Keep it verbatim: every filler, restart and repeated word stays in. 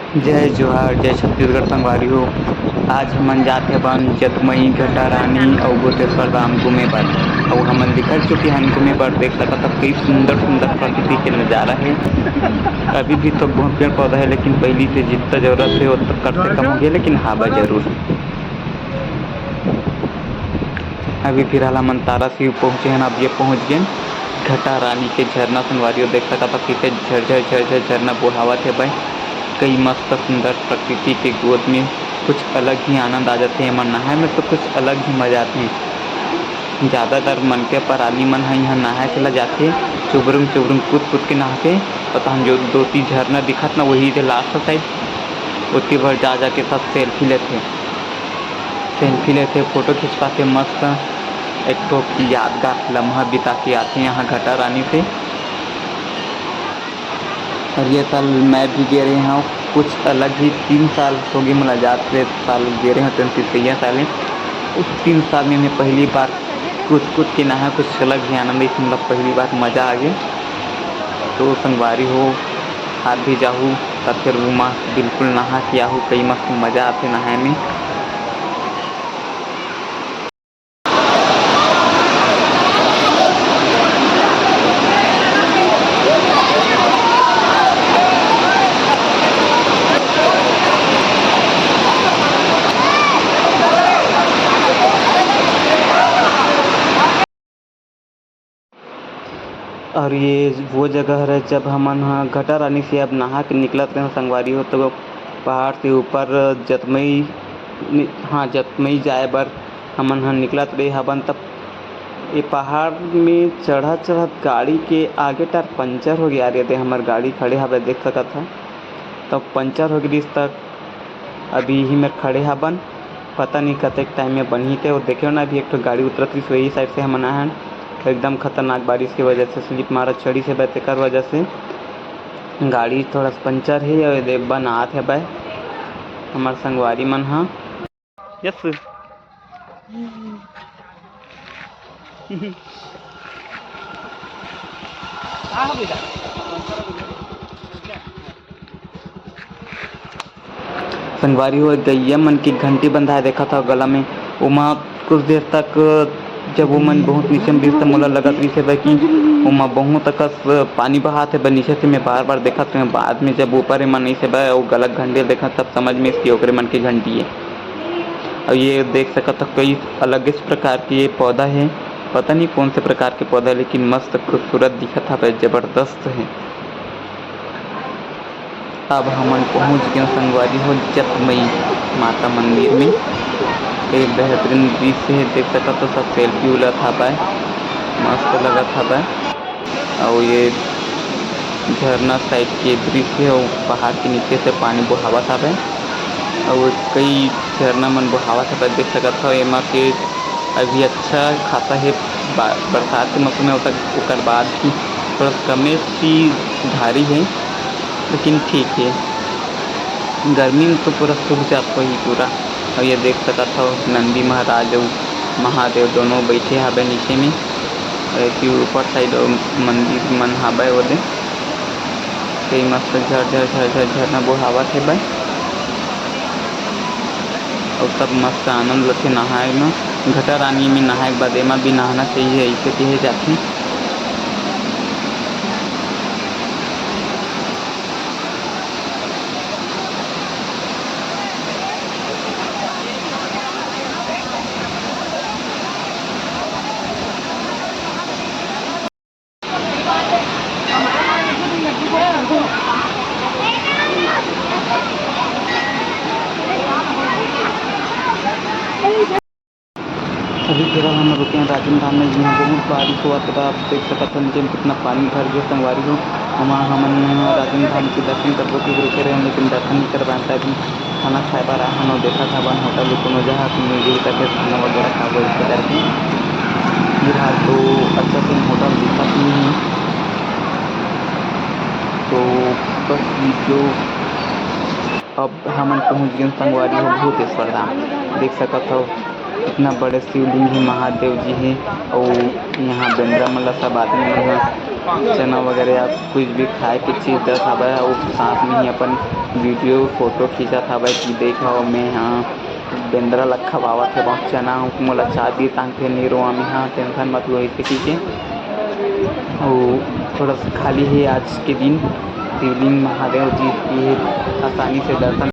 जय जोहार, जय छत्तीसगढ़ संगवारी हो। आज हमन जात हवन जतमई, घटारानी अउ भूतेश्वर धाम घूमे बर। अउ हमन निकल चुके हन घूमे बर। देख सकत हव, कई सुंदर सुंदर प्रकृति के नजारा हे। अभी भी तो बहुत पेड़ पौधा हे, लेकिन पहली से जितना जरूरत हे, वो तो कम से कम हो गया, लेकिन हवा जरूर हे। अभी फिलहाल हमन तारा शिव पहुँचे हन। अब ये पहुँच गए घटारानी के झरना संगवारी हो। देख सकत हव, कैसे झरझर झरझर झरना बोहावत हे भाई। कई मस्त सुंदर प्रकृति के गोद में कुछ अलग ही आनंद आ जाथे। एमा नहाए में तो कुछ अलग ही मजा आथे। ज़्यादातर मनखे परानी मन ह इहाँ नहाए चला जाथे, चुबरुम चुबरुम कूद कूद के नहाथे। अउ तहन जो दो तीन झरना दिखत ना, वही दे लास्ट साइड, ओती बर जा जा के सब सेल्फी लेथे। सेल्फी लेथे, फोटो खिंचवाथे, मस्त एक ठो यादगार लम्हा बिता के आथे यहाँ घटारानी से। और ये साल मैं भी गे रहे हूँ, कुछ अलग ही, तीन साल हो गए मोला जात रहे, साल गे रहे हूँ, तेन तिसैया साल में। उस तीन साल में मैं पहली बार कूद कूद के नहा, कुछ अलग ही आनंद, इस मतलब पहली बार मजा आ गया। तो संगवारी हो, आप भी जाहू, तब फिर उमा बिल्कुल नहा के आहू, कई मस्त मजा आथे नहाए में। और ये वो जगह हरे, जब हमन ह घटारानी से अब नहा के निकलत रहेन संगवारी हो, तो पहाड़ से ऊपर जतमई, हाँ, जतमई जाए बर हमन ह निकलत रहे हबन, तब ये पहाड़ में चढ़त चढ़त गाड़ी के आगे टायर पंचर हो गया। ये दे हमर गाड़ी खड़े हवे, देख सकत ह, तब पंचर हो गिस, तक अभी इही मेर खड़े हबन। पता नहीं कतेक टाइम में बनही ते। वो देखे हो ना, अभी एक ठो गाड़ी उतरत रहिस, वही साइड से हमन आए हन। एकदम खतरनाक बारिश की वजह से स्लिप मारत चढ़िस हे, तेकर वजह से गाड़ी थोड़ा सा पंचर हे। अउ एदे बनात हे बे हमर संगवारी मन ह। यस। संगवारी हो, गैया मन के घंटी बंधाए देखत हव गला में। ओमा कुछ देर तक जब वो मन बहुत नीचे में रहिस, त मोला लगत रहिस हे कि ओमा बहुत अकस पानी बहात हे, नीचे से मैं बार-बार देखत हूँ। बाद में जब ऊपर एमन अइसे बा, वो गला घंटी देखत, तब समझ में आइस कि ओकरे मन के घंटी हे। अउ ये देख सकत हव, कई अलग इस प्रकार के ये पौधा हे, पता नहीं कौन से प्रकार के पौधा हे, लेकिन मस्त खूबसूरत दिखत हवे, जबरदस्त हे। अब हमन पहुंच गेन संगवारी हो जतमई माता मंदिर में। एक बेहतरीन दृश्य हे, देख सकत हव सब सेल्फी उलत हवय, मस्त लगत हवय। अउ ये झरना साइड के दृश्य हे, अउ पहाड़ के नीचे से पानी बोहावत हवय, अउ कई झरना मन बोहावत हवय, देख सकत हव एमा के अभी अच्छा खासा हे, बा-, बरसात के मौसम हे, ओकर, ओकर बाद भी थोड़ा कमे सी भारी हे, लेकिन ठीक हे। गर्मी में तो पूरा सूख जात होही पूरा। अउ ये देख सकत हव, नंदी महाराज अउ महादेव दोनों बइठे हवे नीचे में, अउ एती ऊपर साइड अउ मंदिर मन हवय ओदे। कई मस्त झरझर झरझर झरना बोहावत हे बे। अउ सब मस्त आनंद लेथे नहाए म। घटारानी में नहाए के बाद एमा भी नहाना चाहिए, अइसे कहे जाथे। अभी फिलहाल हम रुके हैं राजिम धाम में, जिहां बहुत बारिश होवत हे। आप देख सकत हव नीचे में कितना पानी भर गया संगवारी हो। ओमा हमन राजिम धाम के दर्शन करबो के रुके रहे, लेकिन दर्शन नहीं कर पाए। अभी खाना खाए बर आए हन अउ देखत हवन होटल कोनो जगह मिल जाही करके खाना वगैरह खाबो ऐसे करके। फिलहाल तो अच्छा से होटल दिखत नहीं है, तो बस वीडियो। अब हमन पहुंच गेन संगवारी हो भूतेश्वर धाम। देख सकत हव इतना बड़े शिवलिंग हे, महादेव जी हे। अउ यहाँ बेंदरा मन ला सब आदमी मन ह चना वगैरह या कुछ भी खाए के चीज दत हवय, अउ साथ में ही अपन वीडियो फोटो खींचत हवय कि देखव, मैं यहाँ बेंदरा ला खवावत हे बहुत चना, मोला चाबी तांगथे, नहीं रोआ में, हाँ, टेंशन मत लो, ऐसे की के। अउ थोड़ा सा खाली हे आज के दिन, शिवलिंग महादेव जी के आसानी से दर्शन